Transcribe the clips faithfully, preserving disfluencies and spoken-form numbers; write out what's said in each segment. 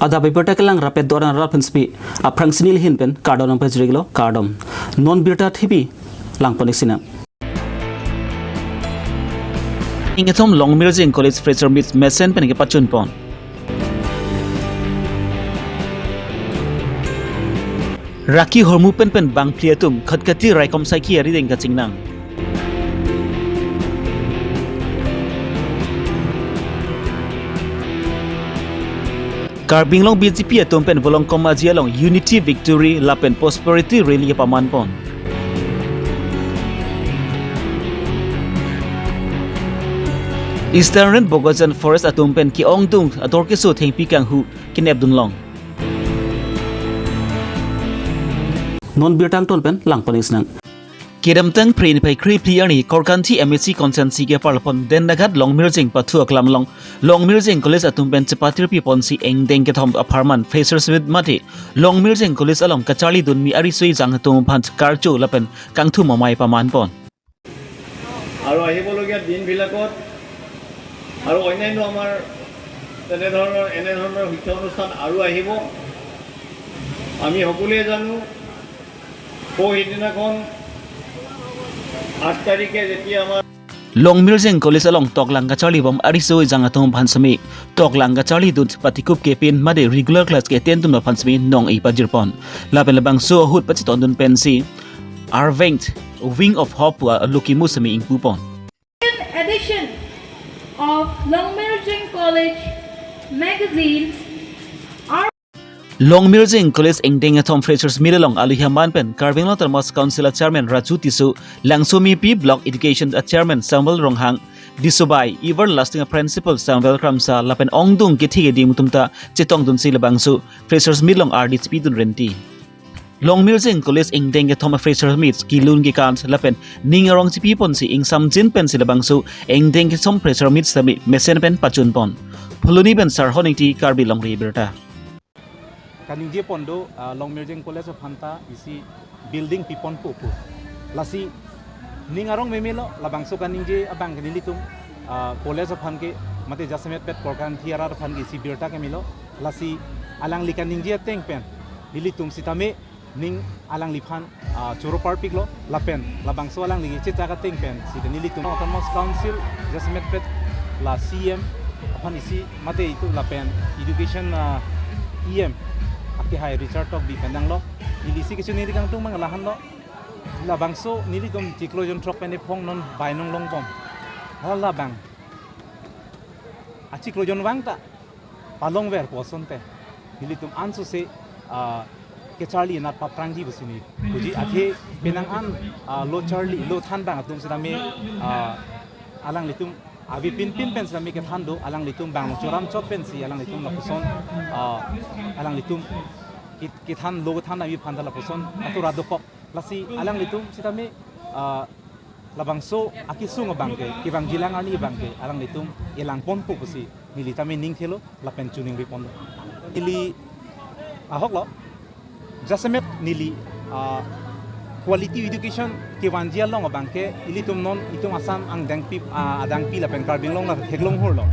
Adap abirta kelang rapet doran rat pensepi aphrang si neli ahin pen kardom nangpajirlo, kardom. Non birta thepi langpon-ik sinang. Ingkethom Longmirjeng College Fresher Meet mesen pen kepachunpon. Raki hormu pen pen bangphli atum Khatkhati raikom saiki arideng kachingnang. Karbi Anglong B J P atum pen Volongkom Aji along Unity Victory lapen Prosperity Rally kepamanpon. Eastern Range Bokajan Forest atum pen ke-ongdung ador keso thengpi kanghu kenepdunlong. Non birta angton pen langpon-ik sinang. Kedamtang Phre niphai krephli arni Korkanthi M A C constituency keparlopon Dendagat Longmirjeng pathu aklam along Longmirjeng College atum pen chepatirpiponsi engdeng kethom apharman Freshers Meet mate Longmirjeng College along kacharlidun mi ariso-ejang atum aphan karcho lapen kangthum amei pamanpon. আৰু আহিবলগীয়া দিনবিলাকত আৰু অন্যান্য আমাৰ তেনেধৰণৰ, এনেধৰণৰ শিক্ষা অনুষ্ঠান আৰু আহিব। আমি সকলোৱে জানো, পৰহি দিনাখন আঠ তাৰিখে যেতিয়া আমাৰ Longmirjeng College along toklang kacharlibom ariso-ejang atum aphan semi toklang kacharlidun patikup kepin mate regular class ke-attend dun aphan semi nong-e pajirpon. Lapen labangso ahut pachetongdun pensi Arvent Wing of Hope pu alokimu semi ingpupon. Edition of Longmirjeng College magazine. Longmirjeng College engdeng kethom Freshers Meet along aluhi aman pen Karbi Anglong Autonomous Council a Chairman Raju Tisso, Langsomepi Block Education a Chairman Samuel Ronghang, Disobai Everlasting a Principal Samuel Kramsa lapen ongdung kethe kedim atum ta chetongdunsi labangso Freshers Meet along ardi chepidun renti. Longmirjeng College engdeng kethom a Freshers Meet kelun kekan lapen ning arong chepiponsi ingsamjin pensi labangso engdeng kethom Freshers Meet semi mesen pen pachunpon. Phuloni pen Sarhon Ingti, Karbi Longri Abirta. Kaningjepon do, ah, Longmirjeng College aphan ta isi building piponpo pu. Lasi ning arong memelo, labangso kaningje abang ke nelitum, ah, college aphan ke mate jasemet pet Korkanthi arat aphan ke isi birta kemelo. Lasi alangli kaningje ateng pen nelitum sitame ning alangliphan, ah, choro parpiklo lapen labangso alangli kechechak ateng pensi nelitum Autonomous Council jasemet pet la C E M aphan isi mate itum lapen Education, ah, E M akehai Richard Tokbi pen danglo. Neli isi kechiningri kangtung abang lahenlo. Labangso nelitum chiklo jon throk pen ephong non bainong longbom. Hala labang achiklo jon vang ta palongver pu asonte nelitum ansose, ah, kecharli anat paprangji pusi neli puji. Athe penang an, ah, lo charli lo than abang atum sitame, ah, alanglitum ave pinpin pen sitame kethan do, alanglitum bang choram chot pensi alanglitum lapuson, ah, alanglitum ke-, kethan lo kethan avi aphan ta lapuson atura dokok. Lasi alanglitum sitame, ah, labangso akesung abang ke, kevangjilang arni abang ke alanglitum elangponpo pusi neli tame ning thelo lapen chiningripon. Neli ahoklo, jasemet neli, ah, quality education kevangji along abang ke ilitum non itum Assam angdengpi, ah, adangpi lapen Karbi Anglong la theklong hurlo.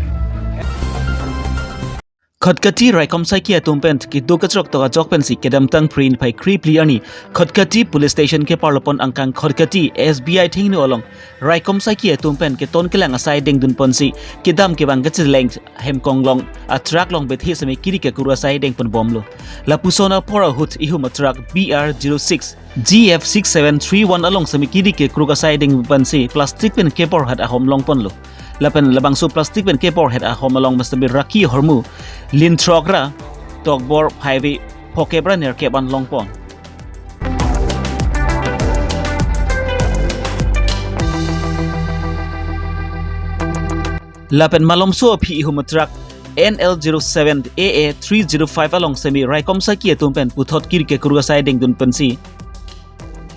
Khatkhati raikom saiki atum pen kedo kachrok tok ajok pensi kedamtang Phre niphai krephli arni Khatkhati Police Station keparlopon angkang Khatkhati S B I thengno along raikom saiki atum pen keton kelang asai dengdunponsi kedam kevang kacheleng hemkong along a truck along bethe semi kiri kekruk asai dengponbomlo. Lapuson apor ahut ihum a truck B R zero six G F six seven three one along semi kiri kekruk asai dengponsi plastic pen kepor hat ahom longponlo. Lapen labangso plastic pen kepor hat ahom along mastabi raki hormu lin throk ra tokbor phaivi phokep ra nerkep an longpon. Lapen malomso aphi ihum a truck N L zero seven A A three zero five along semi raikom saiki atum pen puthot kiri kekruk asai dengdunponsi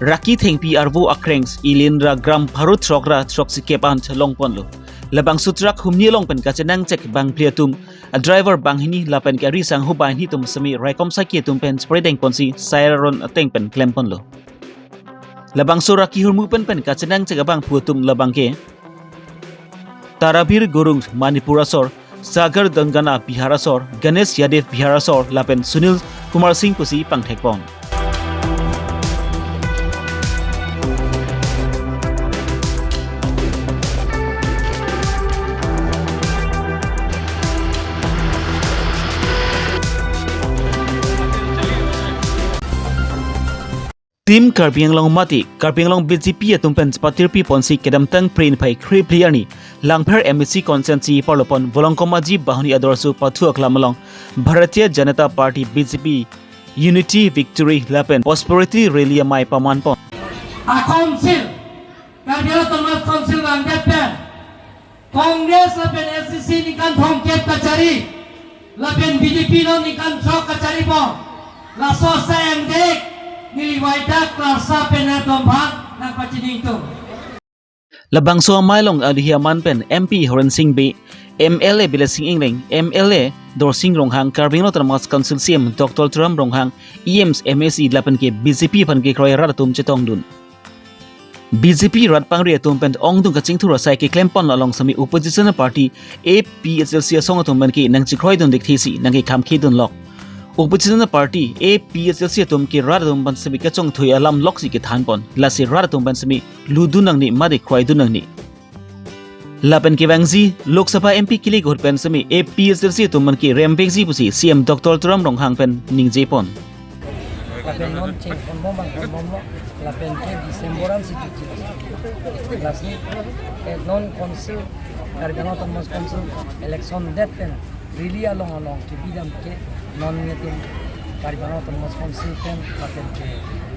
raki thengpi arvo akreng ilin ra gram pharo throk ra throksikep an longponlo. Labangso truck humni along pen kachenangchek bangphli atum, a driver banghini lapen ke ari sangho banghini atum semi raikom saiki atum pen spray dengponsi siren ateng pen klemponlo. Labangso raki hormu pen pen kachenangchek abangphu atum labang ke Tarabir Gurung, Manipur asor, Sagar Dongana Bihar asor, Ganesh Yadav Bihar asor lapen Sunil Kumar Singh pusi pangthekpon. Team Karbi Anglong mate Karbi Anglong B J P atum pen patirpi ponsi kedamtang Phre niphai kre phli arni Langpher M A C constituency parlopon Volongkom Aji Bahuni Adorsho Pathu Aklam along Bharatiya Janata Party B J P Unity Victory lapen Prosperity Rally amei pamanpon. A council, Karbi Anglong Autonomous Council vangdet pen Congress lapen A C C ningkan thomkep kachari, lapen B J P lo ningkan throk kachari po. Laso asai angdeng neli waida klarsa pen atum aphan nangpachini ingtung. Labangso amei along aduhi aman pen M P Horen Sing Bey, M L A Bidya Sing Engleng, M L A Dorsing Ronghang, Karbi Anglong Autonomous Council C E M Doctor Tuliram Ronghang, E Ms, M A C lapen ke B J P aphan kekroi arat atum chetongdun. B J P rat pangri atum pen ongdung kachingthur asai keklempon along sitame opposition party A P H L C asong atum pen ke nangchekroidun dikthe si nangkekhamkhedunlok. Opposition party A P H L C atum ke rat atum pen sitame kachongthui alam loksi kethanpon. Lasi rat atum pen sitame ludun nangne mate kroidun nangne. Lapen kevangji Lok Sabha M P kilik ahut pen sitame A P H L C atum pen ke remvekji pusi C E M Doctor Tuliram Ronghang pen ningjepon. Lapen non chengponbom bang ponbomlo, lapen ke December an si chuchi. Lasi, eh, non council, Karbi Anglong Autonomous Council election det pen rally along along kebi dam ke non nelitum Karbi Anglong Autonomous Council pen lapen ke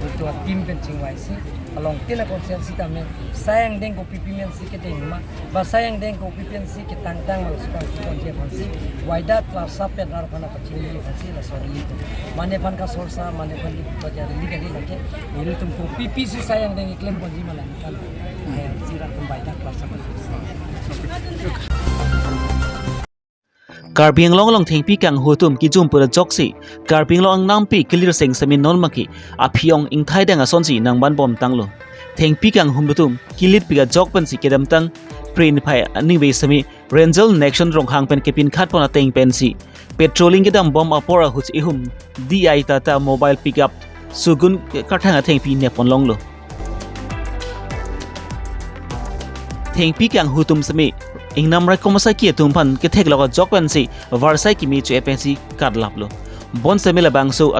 butua team pen chingvaisi along tin a constituency tame asai angdeng kopi pi men si kedeng ma, ba asai angdeng kopi pen si ketangtang ma laso pangkiponji aphansi waida klarsa pen rat aphan pachini aphansi laso rally tum. Mane aphan kasorsa, mane aphan kepaja rally kali lake. Nelitum kopi pi si asai angdeng keklemponji ma la ningkan. Eh, si rat atum waida klarsa pen. Karbi Anglong along thengpi kanghu atum kijum pura ajoksi Karbi Anglong angnampi kelir seng sitame non maki aphi-ong ingthaidang asonsi nangvanbomtanglo. Thengpi kanghum atum kilitpik ajok pensi kedamtang Phre niphai aningve sitame Ranger Nation Ronghang pen kepinkhatpon ateng pensi patrolling kedambom apor ahut ihum D I Tata mobile pickup sugun karthang athengpi nepponlonglo. Thengpi kanghu atum sitame ingnam raikom asaiki atum aphan ketheklok ajok pensi varsai kimi cho-e pensi katlaplo. Bonsitame labangso,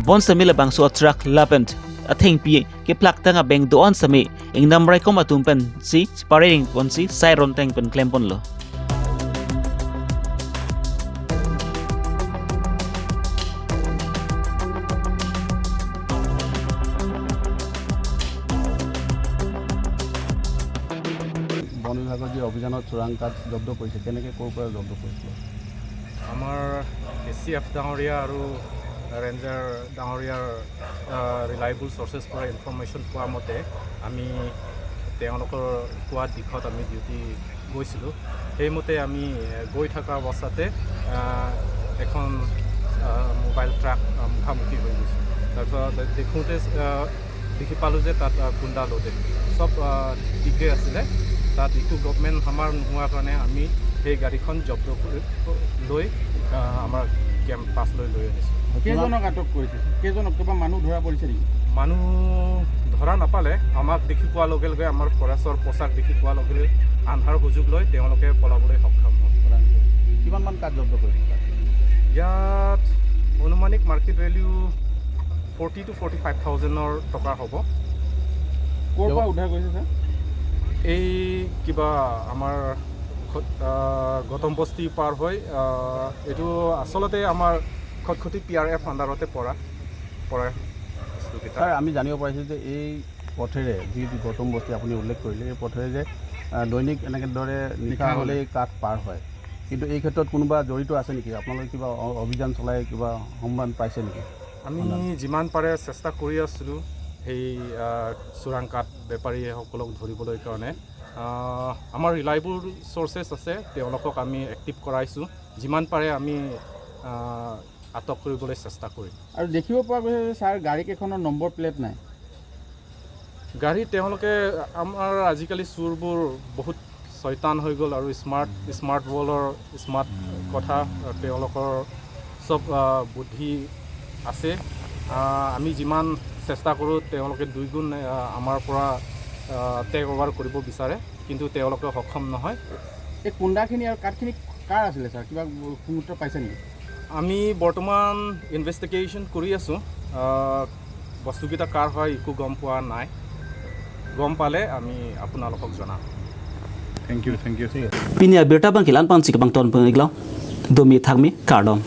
bonsitame labangso atruck lapen athengpi keplaktang abeng do-an sitame ingnam raikom atum pensi pareng ponsi sai ronteng pen klemponlo. বন বিভাগৰ যি অভিযানত চোৰাং কাঠ জব্দ কৰিছে, কেনেকে ক'ৰ পৰা জব্দ কৰিছিলে? আমাৰ এ চি এফ ডাঙৰীয়া আৰু ৰেঞ্জাৰ ডাঙৰীয়াৰ, আহ, ৰিলায়েবল চৰ্চেছ পৰা ইনফৰমেশ্যন পোৱা মতে আমি তেওঁলোকৰ কোৱা দিশত আমি ডিউটি গৈছিলোঁ। সেইমতে আমি, আহ, গৈ থকা অৱস্থাতে, আহ, এখন, আহ, মোবাইল ট্ৰাক, আহ, মুখামুখি হৈ গৈছোঁ। তাৰপিছত দেখোঁতে, আহ, দেখি পালোঁ যে তাত, আহ, গুণ্ডা লোডেড, চব, আহ, ঠিকে আছিলে। তাত একো ডকুমেণ্ট আমাৰ নোহোৱাৰ কাৰণে আমি সেই গাড়ীখন জব্দ কৰি লৈ, আহ, আমাৰ কেম্প পাছলৈ লৈ আনিছোঁ। কেইজনক আটক কৰিছে? কেইজনক, কিবা মানুহ ধৰা পৰিছে নেকি? মানুহ ধৰা নাপালে, আমাক দেখি পোৱাৰ লগে লগে, আমাৰ ফৰেষ্টৰ পোছাক দেখি পোৱাৰ লগে লগে আন্ধাৰ সুযোগ লৈ তেওঁলোকে পলাবলৈ সক্ষম হ'ল। কিমানমান কাঠ জব্দ কৰিছে তাত? ইয়াত আনুমানিক market value forty two forty five থাউজেণ্ডৰ টকা হ'ব। ক'ৰ পৰা উদ্ধাৰ কৰিছে, ছাৰ? এই কিবা আমাৰ খ-, আহ, গৌতম বস্তি পাৰ হৈ, আহ, এইটো আচলতে আমাৰ খটখটি পি আৰ এফ আণ্ডাৰতে পৰা, পৰে বস্তুকেইটা। ছাৰ, আমি জানিব পাৰিছোঁ যে এই পথেৰে, যি গৌতম বস্তি আপুনি উল্লেখ কৰিলে, এই পথেৰে যে, আহ, দৈনিক এনেকে দৰে নিশা নিশা হ'লে। হ'লেই কাঠ পাৰ হয়, কিন্তু এই ক্ষেত্ৰত কোনোবা জড়িত আছে নেকি? আপোনালোকে কিবা অ-, অভিযান চলাই কিবা সম্মান পাইছে নেকি? আমি যিমান পাৰে চেষ্টা কৰি আছিলোঁ সেই, আহ, চোৰাং কাঠ বেপাৰীসকলক ধৰিবলৈ কাৰণে। আহ, আমাৰ ৰিলায়েবল চৰ্চেছ আছে, তেওঁলোকক আমি এক্টিভ কৰাইছোঁ। যিমান পাৰে আমি, আহ, আটক কৰিবলৈ চেষ্টা কৰিম। আৰু দেখিব পোৱা গৈছে যে, ছাৰ, গাড়ীকেইখনৰ নম্বৰ প্লেট নাই। গাড়ী তেওঁলোকে, আমাৰ আজিকালি চুৰবোৰ বহুত ছয়তান হৈ গ'ল আৰু স্মাৰ্ট স্মাৰ্ট ৱৰ্ল্ডৰ স্মাৰ্ট কথা, আহ, তেওঁলোকৰ চব, আহ, বুদ্ধি আছে। আহ, আমি যিমান চেষ্টা কৰোঁ, তেওঁলোকে দুই গুণ, আহ, আমাৰ পৰা টেক অভাৰ কৰিব বিচাৰে, কিন্তু তেওঁলোকে সক্ষম নহয়। এই কুন্দাখিনি আৰু কাঠখিনি কাৰ আছিলে ছাৰ? কিবা কোনো উত্তৰ পাইছে নেকি? আমি বৰ্তমান ইনভেষ্টিগেশ্যন কৰি আছোঁ। আহ, বস্তুকেইটা কাৰ হয়, একো গম পোৱা নাই। গম পালে আমি আপোনালোকক জনাম। Thank you, thank you. Pini abirta abang ke la-an pensi kebang ton peng-iklo. Domi thakmi, kardom.